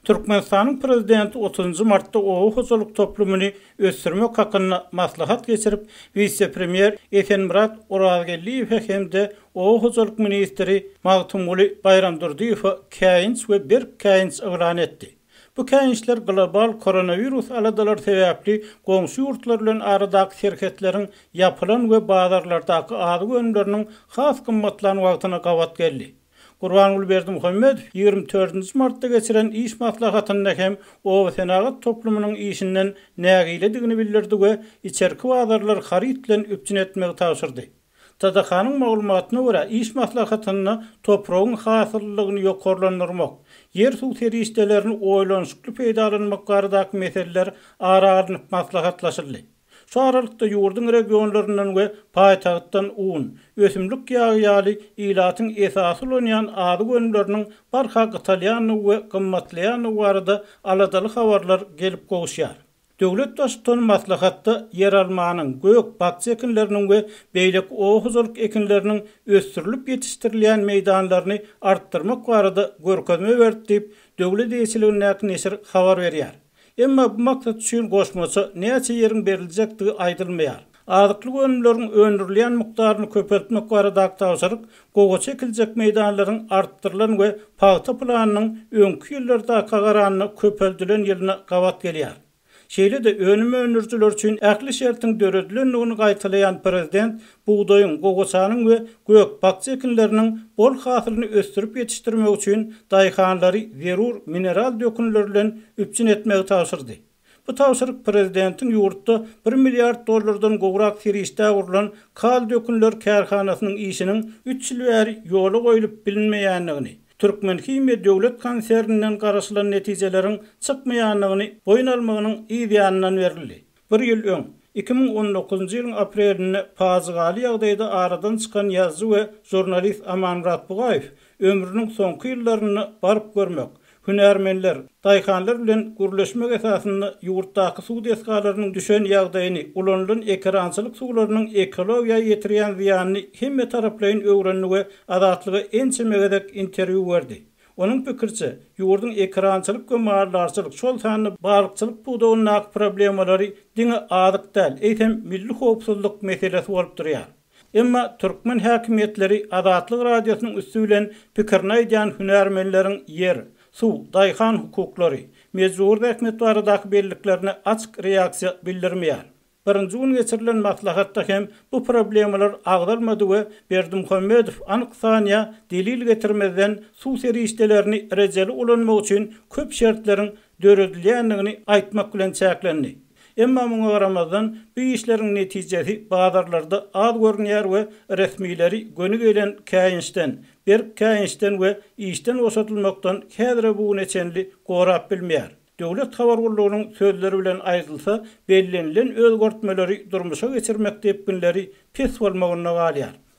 Türkmenistanyň Prezidenti otuzynjy martda oba hojalyk toplumyny ösdürmek hakynda maslahat geçirip, wise-premýer Esenmyrat Orazgeldiýewe hem-de oba hojalyk ministri Magtymguly Baýramdurdyýewe käýinç we berk käýinç yglan etdi. Bu käýinçler global koronawirus aladalary sebäpli goňşy ýurtlar bilen aradaky serhetleriň ýapylan we bazarlardaky azyk önümleriniň has gymmatlan wagtyna gabat geldi. Gurbanguly Berdimuhamedow 24 nji martda geçiren iş maslahatynda hem obasenagat toplumynyň işinden nägiledigini bildirdi we içerki bazarlary haryt bilen üpjün etmegi tabşyrdy. TDH-nyň maglumatyna görä, iş maslahatynda topragyň hasyllylygyny ýokarlandyrmak, ýer-suw serişdelerini oýlanyşykly peýdalanmak baradaky meseleler ara alnyp maslahatlaşyldy. Şu aralykda, ýurduň regionlaryndan we paýtagtdan un, ösümlik ýagy ýaly ilatyň esasy ulanýan azyk önümleriniň barha gytalýandygy we gymmatlaýandygy barada aladaly habarlar gelip gowuşýar. Döwlet Baştutany maslahatda ýeralmanyň, gök, bakja ekinleriniň we beýleki oba hojalyk ekinleriniň ösdürilip ýetişdirilýän meýdanlaryny artdyrmak barada görkezme berdi diýip, döwlet eýeçiligindäki neşir habar berýär. Emma bu maksat üçin goşmaça näçe ýeriň beriljekdigi aýdylmaýar. Azyklyk önümleriň öndürilýän mukdaryny köpeltmek baradaky tabşyryk gowaça ekiljek meýdanlaryň artdyrylan we pagta planynyň öňki ýyllardaka garanda köpeldilen ýylyna gabat gelýär. Şeýle-de önüm öndürijiler üçin ähli şertiň döredilendigini gaýtalaýan prezident bugdaýyň, gowaçanyň we gök-bakja ekinleriniň bol hasylyny ösdürip ýetişdirmek üçin daýhanlary zerur mineral dökünler bilen üpjün etmegi tabşyrdy. Bu tabşyryk prezidentiň ýurtda bir milliard dollardan gowrak serişdä gurlan kal dökünler kärhanasynyň işiniň üç ýyl bäri ýola goýlup bilinmeýändigini, Türkmenhimiýa döwlet konserninden garaşylan netijeleriň çykmaýandygyny boýun almagynyň yz ýanyndan berildi. Bir ýyl öň, 2019-njy ýylyň aprelinde pajygaly ýagdaýda aradan çykan ýazyjy we žurnalist Amanmyrat Bugaýew ömrüniň soňky ýyllarynda baryp görmek, Hünärmenler, daýhanlar bilen gürleşmek esasynda ýurtdaky suw desgalarynyň düşen ýagdaýyny, ulanylan ekerançylyk suwlarynyň ekologiýa ýetirýän zyýanyny hemmetaraplaýyn öwrendi we Azatlyga ençeme gezek interwýu berdi. Onuň pikiriçe, ýurduň ekerançylyk we maldarçylyk, şol sanda balykçylyk pudagyndaky problemalary diňe azyk däl, eýsem milli howpsuzlyk meselesi bolup durýar. Emma türkmen häkimiýetleri Azatlyk Radiosynyň üsti bilen pikirini aýdýan hünärmenleriň ýer, suw, daýhan hukuklary, mejbury zähmet baradaky belliklerine açyk reaksiýa bildirmeýär. Birinji gün geçirilen maslahatda hem bu problemalar agzalmady we Berdimuhamedow anyk san ýa delil getirmezden suw serişdelerini rejeli ulanmak üçin köp şertleriň döredilýändigini aýtmak bilen çäklendi. Emma muňa garamazdan, bu işleriň netijesi bazarlarda az görünýär we resmileri göni gelen käýinçden, berk käýinçden we işden boşadylmakdan häzire-bu güne çenli gorap bilmeýär. Döwlet habar gullugynyň sözleri bilen aýdylsa, bellenilen özgertmeleri durmuşa geçirmek depginleri pes bolmagynda galýar.